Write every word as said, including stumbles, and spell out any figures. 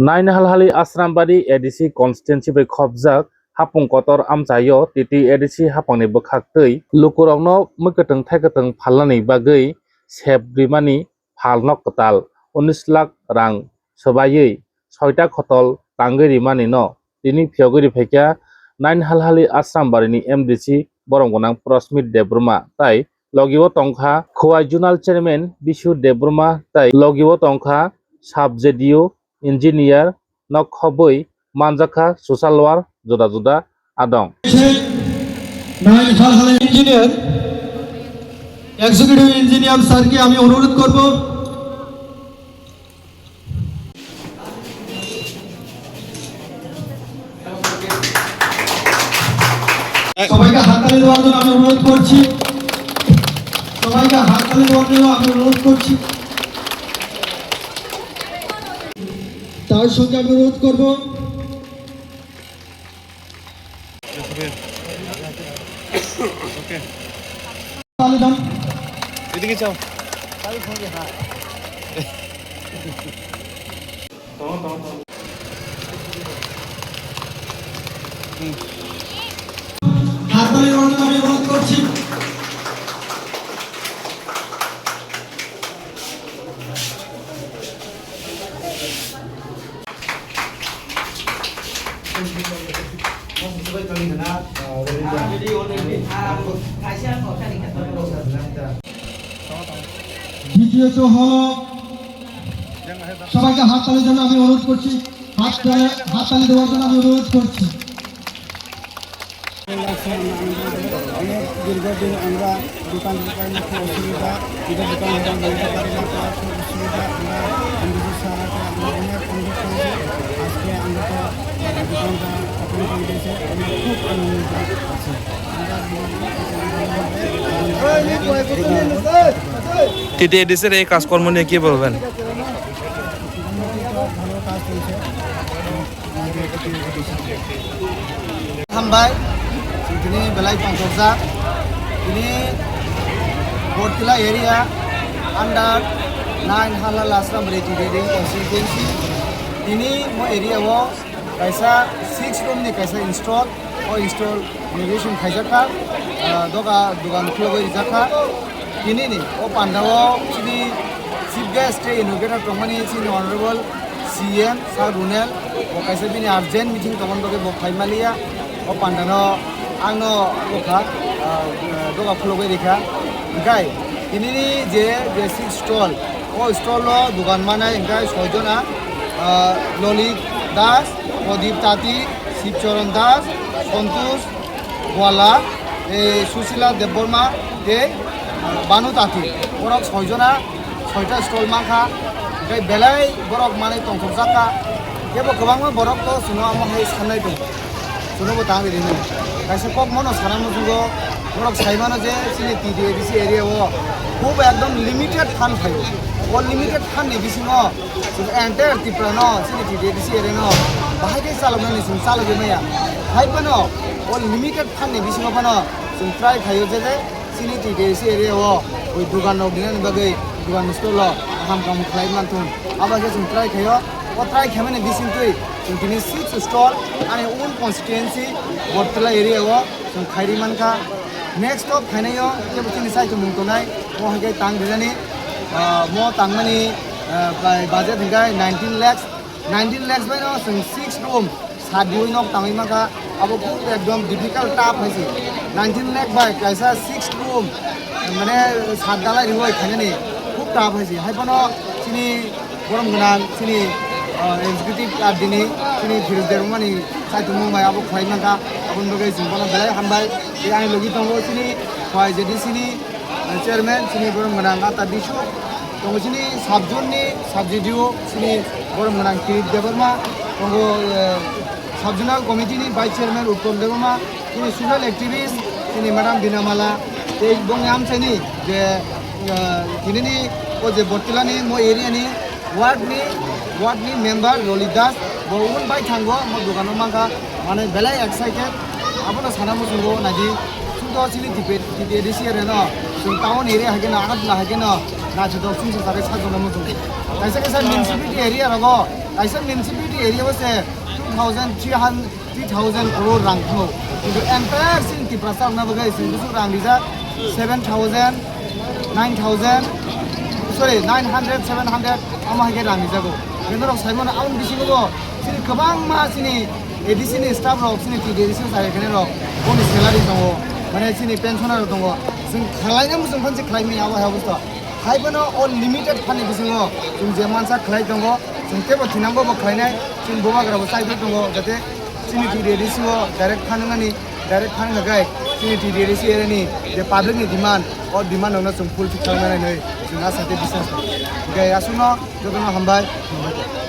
Naini halhali Asrambari A D C constituency bai khopjak hapung kotor amchaio T T A D C hapangni bwkhak twi lukurokno mwkwtwng thaikwtwng phalnani bagwi sep rimani phalno kwtal unis lakh rang swbaiwi soita khotol tangwi rimani no tini phiyogwi riphaikha. Naini halhali Asrambari ni M D C borom gwnang Prosmit Debbarma tai logi o tongkha Khowai Zonal Chairman Bishu Debbarma tai logi o tongkha Sub J D O Engineer nok khobwi manjakha social work juda juda adong. Nine Halhali engineer, executive engineer স্যারকে আমি অনুরোধ করব। সবাইকে হাততালি দেওয়ার জন্য আমি অনুরোধ করছি। সবাইকে হাততালি দেওয়ার জন্য আমি অনুরোধ করছি। তার সঙ্গে আমি অনুরোধ করব। তালি দাও। এদিকে চাও। হাততালি দেওয়ার জন্য আমি অনুরোধ করছি। দ্বিতীয়ত হলো, সবাইকে হাততালির জন্য আমি অনুরোধ করছি, হাততালি, হাততালি দেওয়ার জন্য আমি অনুরোধ করছি। অনেক দীর্ঘদিন আমরা দোকান টোকান খুব অসুবিধা, নিজের দোকান টোকান বন্ধ পারি না, তার খুব অসুবিধা। আমরা এমডিসি স্যারকে আমরা অনেক অনুরোধ করেছি, আজকে আমরা তো দোকানটা ওপেন করে দিয়েছে, আমরা খুব আনন্দিত আছি। টিটিএডিসির এই কাজকর্ম নিয়ে কি বলবেন? ভালো কাজ চলছে। Hambai, tini belai tongthokjak, tini Bortila area under nine Halhal Asrambari T T A D C constituency, tini mo area o kaisa six room ni kaisa install, o install renovation khaijak kha, ah, doga dugan khulogwi rijak kha. Tini ni o panda o chini chief guest tei inaugurator tongmani chini honorable C M Sir Runel, bo kaisa bini urgent meeting tongmani bagwi bo phai maliya. O panda no ang no bokha, ah, doga khulogwi rikha. Hinkhe tini ni je, je six stall, o stall o dugan manai hinkhe soi jona, ah, Lolit Das, Pradip Tati, Sibcharan Das, Santosh Gwala, eh, Susila Debbarma, tei Banu Tati. Borok soi jona, soita stall mankha. Tei belai borok manwi tongthokjak kha. Teibo kwbangma borok to chwngno omo hai sanai tongo. Chwngno bo tang rinai. Kaisa kok mano sana muchungo, borok sai mano je chini T T A D C area o hub ekdom limited fund phaio. O limited fund ni bisingo chwng entire Tripura no chini T T A D C area no bahai khe chaloknani chwng chalogwi maya. Hai phano o limited fund ni bisingo phano chwng try khaio je, je chini T T A D C area o oi dugan rok dinani bagwi dugan stall o kaham kaham khlai manthung. Abo khe chwng try khaio. O try khaimani bisingtwi chwng tini six stall ani own constituency Bortila area o chwng khairi mankha. Next o phainaio kebo chini saichomung tongnai, mo hai khe tang rinani, ah, mo tangmani, ah, bai budget hwnkhe nineteen lakhs, nineteen lakhs bai no chwng six room sat diwi nok tangwi mankha, abo khub ekdom difficult tough hai se. Nineteen lakh bai kaisa six room, mane sat dalai riwi khainani khub tough hai se. Hai phano chini borom gwnang chini, ah, executive R D ni chini Phoenix Debbarmani saichomung bai abo khlai mankha, aboni bagwi chwng bono belai hambai. Tei ani logi tongo chini Khowai J D C ni, ah, chairman chini borom gwnang Ata Bisu, tongo chini sub zone ni sub G D O chini borom gwnang Kirit Debbarma, tongo, eh, sub zonal committee ni vice chairman Uttam Debbarma, chini social activist chini madam Binamala, tei bongni amchaini je, ah, tinini o je Bortila ni mo area ni ward ni, ward ni member Lolit Das, bo un bai thango, mo dogano mankha, mane belai excited. Abono sana muchungo naidi, chwngto chini T P, T P A D C area no, chwng town area hai kheno, Agartala hai kheno, Naisik dok sing sing sakai sak jona muchung. Kaisa kaisa municipality area rogo, kaisa municipality area o se two thousand, three hundred, three thousand crore rang thango. Kintu entire sing Tiprasa rokna bagwi sing busu rang rijak seven thousand, nine thousand, sorry, nine hundred, seven hundred, amo hai khe rang rijago. Kintu rok sai mano aboni bisingo bo chini kwbangma chini A D C ni staff rok, chini T D A D C sai khe rok boni salary tongo, mane chini pensioner rok tongo. Sing khlai na muchung phan se khlai manya abo hai obosta. Hai phano o limited phani bisingo chwng je mansa khlai tongo, chwng teibo thinango bo khlainai, chwng bubagra bo chai tongo, jate chini T D A D C o direct phanani, direct phan hwnkhe chini T D A D C area ni je public ni demand, o demand no chwng fulfill khlainai hinwi chwng asa tei biswas tongo. Hwnkhe aswkno jotono hambai, hambai.